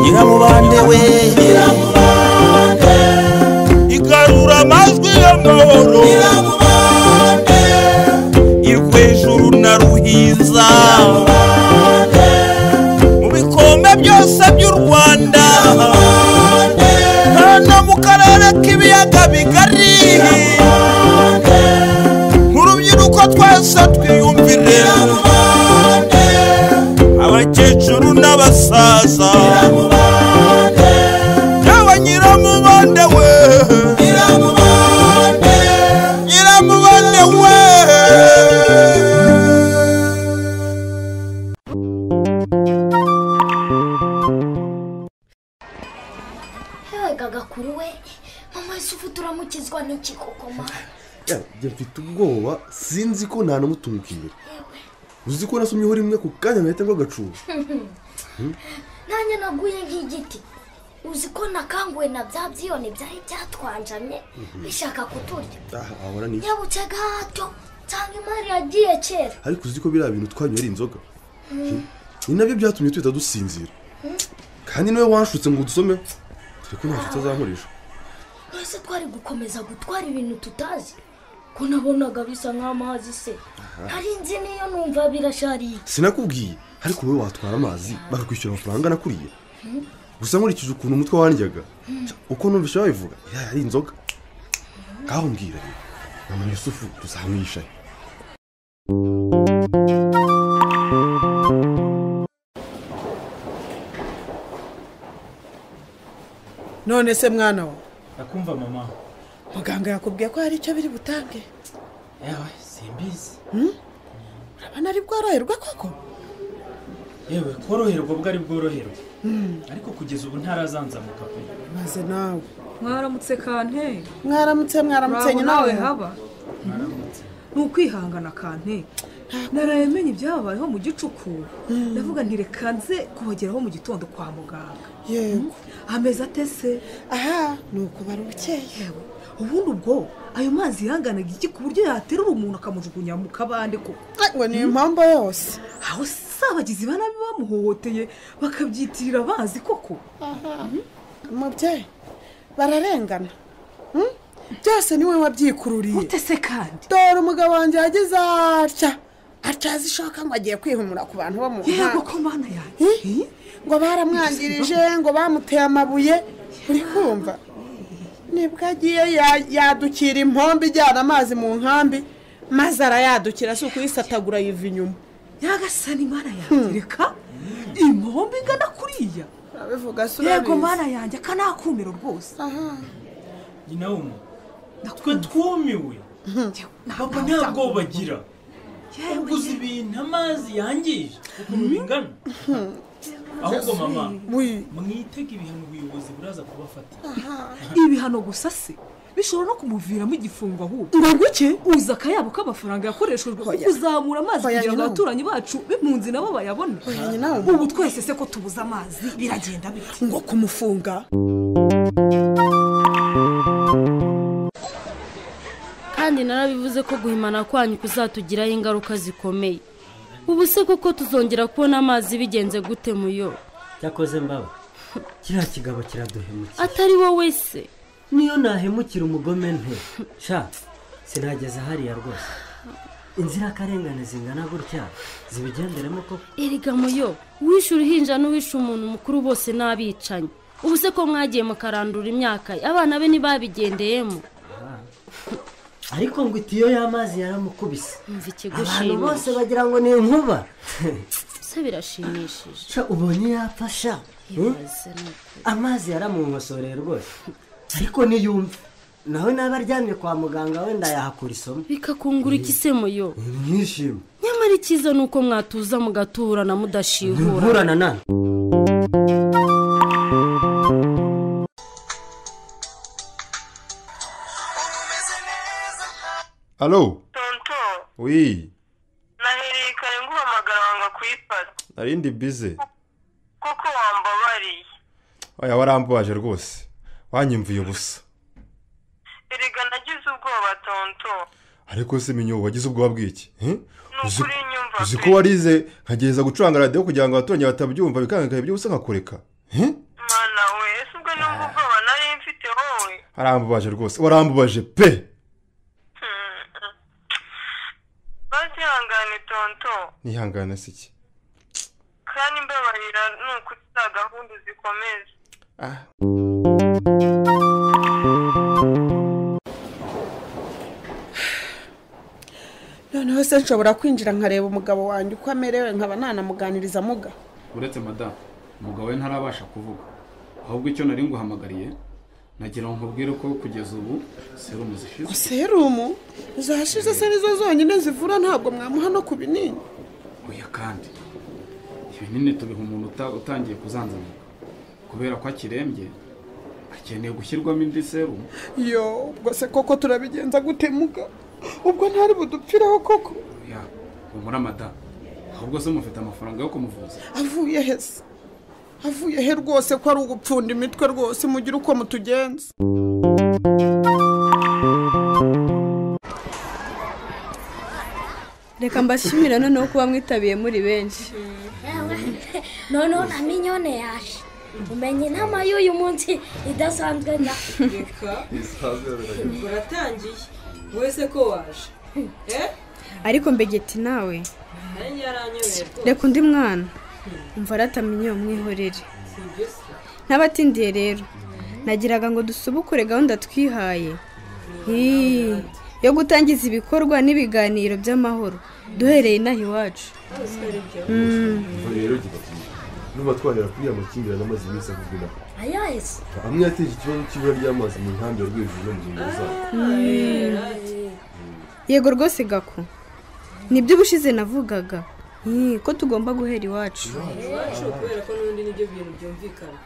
Nyiramubande we, nyiramubande, igarura amajwi y'amahoro, nyiramubande, irwejuru na ruhiza, mu bikombe byose by'u Rwanda, no mu karere k'ibiyaga bigari, nk'urubyiruko twese twiyumvire, abakecuru n'abasaza, yaba nyiramubande we, nyiramubande, nyiramubande we. Gakuru we, mama Yusufu turamukizwa n'iki koko ma? Njye mfite ubwoba, sinzi ko nta n'umutunguka imbere. Uzi ko nasomyeho rimwe ku kanya nkahita ngwa agacuho. Nanjye naguye nk'igiti. Uzi ko nakanguwe na bya byiyoni byari byatwanjamye bishaka kuturya. Ahora ni. Yabutse gato cyangwa imari yagiye kera. Ariko uzi ko biriya bintu twanywera inzoga. Ni nabyo byatumye tuhita dusinzira. Kandi niwe wanshutse ngo udusomeho. Reka nta tutazankoresha. Ese twari gukomeza gutwara ibintu tutazi? Ko nabonaga bisa nk'amazi se. Hari nzi niyo numva birashariye. Sinakubwiye, ariko wowe watwara amazi bakakwishyura amafaranga nakuriye. Gusa nkurikije ukuntu umutwe wandyaga, uko numvise babivuga, yari inzoga. Ngaho mbwira rero, mama Yusufu tuzamwisha. None se mwana wa? Nakumva mama. Muganga yakubwiye ko hari icyo biri butange? Ewe simbizi. Urabona ari bworoherwa koko? Yewe koroherwa bwo ari bworoherwa. Ariko kugeza ubu ntarazanzamuka pe. Maze nawe. Mwaramutse kante. Mwaramutse mwaramutse nyina nawe haba. Mwaramutse. Nukwihangana kante. Naraye menye ibyababayeho mu gicuku. Ndavuga nti reka nze kubageraho mu gitondo kwa muganga. Yego. Ameze atese. Aha nuko barubukeye. Ubundi ubwo ayo mazi yanganaga iki ku buryo yaterura umuntu akamujugunya mu kabande koko? Ngo ni impambo yose. Aho sabagizi banabi bamuhohoteye bakabyitirira bazi koko. Aha. Mubyeyi bararengana. Byose niwe wabyikururiye. Utese kandi. Dore umugabo wanjye yagize atya. Acaza ishoka ngo agiye kwihumura ku bantu bo mu nkambi. Yego ko mana yanjye. Ngo baramwangirije ngo bamuteye amabuye uri kumva. Nibwo agiye yadukira impombo ijyana amazi mu nkambi maze arayadukira si ukuyisatagura yiva inyuma. Nyagasani mana yanjye reka impombo ingana kuriya. Urabivuga se urabizi. Yego mana yanjye akanakumiro rwose. Nyina w'umuntu twe twumiwe. Papa ntabwo bagira. Uguze ibintu amazi yangije ukuntu bingana. Ahubwo mama mwitege ibihano ubuyobozi buraza kubafata. Ibihano gusa se bishobora no kumuviramo igifungo ahubwo. Ngo iki? Uza akayabo k'amafaranga yakoreshejwe kuzamura amazi kugira ngo abaturanyi bacu b'impunzi nabo bayabone. Ubu twese se ko tubuze amazi biragenda bite? Ngo kumufunga. Kandi narabivuze ko guhimana kwanyu kuzatugiraho ingaruka zikomeye. Ubu se koko tuzongera kubona amazi bigenze gute muyo? Cyakoze mbaba kiriya kigabo kiraduhemukira. Atari wowe se? Niyo nahemukira umugome nte sha sinageze hariya rwose. Inzirakarengane zingana gutya zibigenderemo koko? Erega muyo, wishe uruhinja n'uwishe umuntu mukuru bose n'abicanyi. Ubu se ko mwagiye mukarandura imyaka abana be ntibabigendeyemo? Ariko ngo itiyo y'amazi yaramukubise. Abantu bose bagira ngo ni inkuba. Se birashimishije. Sha ubonye yapfa sha. Amazi yaramunkosoreye rwose. Ariko niyumve nawe naba aryamye kwa muganga wenda yahakura isomo. Bikakungura iki se muyo? Mwishima. Nyamara icyiza nuko mwatuza mugaturana mudashihura. Nturana na. Allo? Tonto. Oui. Nahereye kare nguhamagara wanga kuyifata. Nari ndi busy. Koko wambabariye. Oya warambabaje rwose. Wanyumviye ubusa. Erega nagize ubwoba tonto. Ariko se Minyo wagize ubwoba bw'iki? Uzi ko warize nkagereza gucuranga radiyo kugira ngo abaturanyi batabyumva bikanga ibyo ubusa nkakureka. Mana we, ese ubwo numva ubwoba nari mfite wowe? Arambubaje rwose, warambubaje pe. Basi ihangane tonto. Nihangane se iki? Kandi mbabarira nuko za gahunda zikomeza. Noneho se nshobora kwinjira nkareba umugabo wanjye uko amerewe nkaba nanamuganiriza muga. Uretse madamu, umugabo we ntarabasha kuvuga. Ahubwo icyo nari nguhamagariye nagira ngo nkubwire ko kugeza ubu serumu zishize. Serumu zashize se nizo zonyine zivura, ntabwo mwamuha no ku binini? Oya, kandi ibinini tubiha umuntu utangiye kuzanzamuka kubera ko akirembye akeneye gushyirwamo indi serumu. Yo, ubwo se koko turabigenza gute muga? Ubwo ntari budupfiraho koko? Oya, humura madamu, ahubwo se mufite amafaranga yo kumuvuza? Avuye he se? Avuye he rwose ko ari ugupfunda imitwe rwose, mugire uko mutugenza. Reka mbashimira noneho kuba mwitabiye muri benshi. Noneho na Minyone yaje. Umenye inama y'uyu munsi idasanzwe nda. Reka uratangiye wese ko waje. Ariko mbegeti nawe reka undi mwana umva aratamenye umwihorere. Ntabatindiye rero nagiraga ngo dusubukure gahunda twihaye yo gutangiza ibikorwa n'ibiganiro by'amahoro duhereye inaha iwacu. Rero nuba twahera kuri ya makimbirane amazi iminsi avugwa inaha. Ayahise amwe yateje ikibazo cy'ibura ry'amazi mu nkambi ya Rwejuru no mu nkengero zayo. Yego rwose Gako, nibyo ubushize navugaga ko tugomba guhera iwacu. Iwacu kubera ko n'ubundi nibyo bintu byumvikana.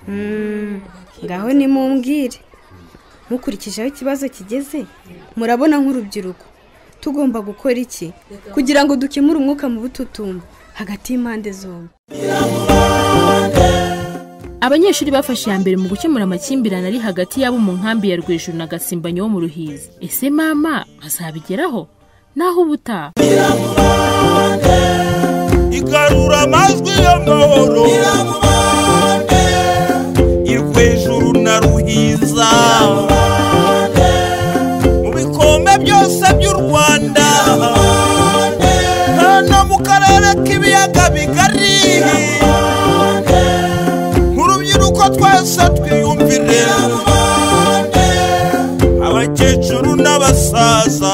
Ngaho nimumbwire mukurikije aho ikibazo kigeze, murabona nk'urubyiruko tugomba gukora iki kugira ngo dukemure umwuka mu bututumba hagati y'impande zombi? Abanyeshuri bafashe iya mbere mu gukemura amakimbirane ari hagati yabo mu nkambi ya Rwejuru na Gasimbanyi wo mu Ruhiza. Ese mama bazabigeraho? Naho ubutaha. Igarura amajwi y'amahoro Rwejuru na Ruhiza, mu bikombe byose by'u Rwanda no mu karere k'ibiyaga bigari, nk'urubyiruko twese twiyumvire, abakecuru n'abasaza.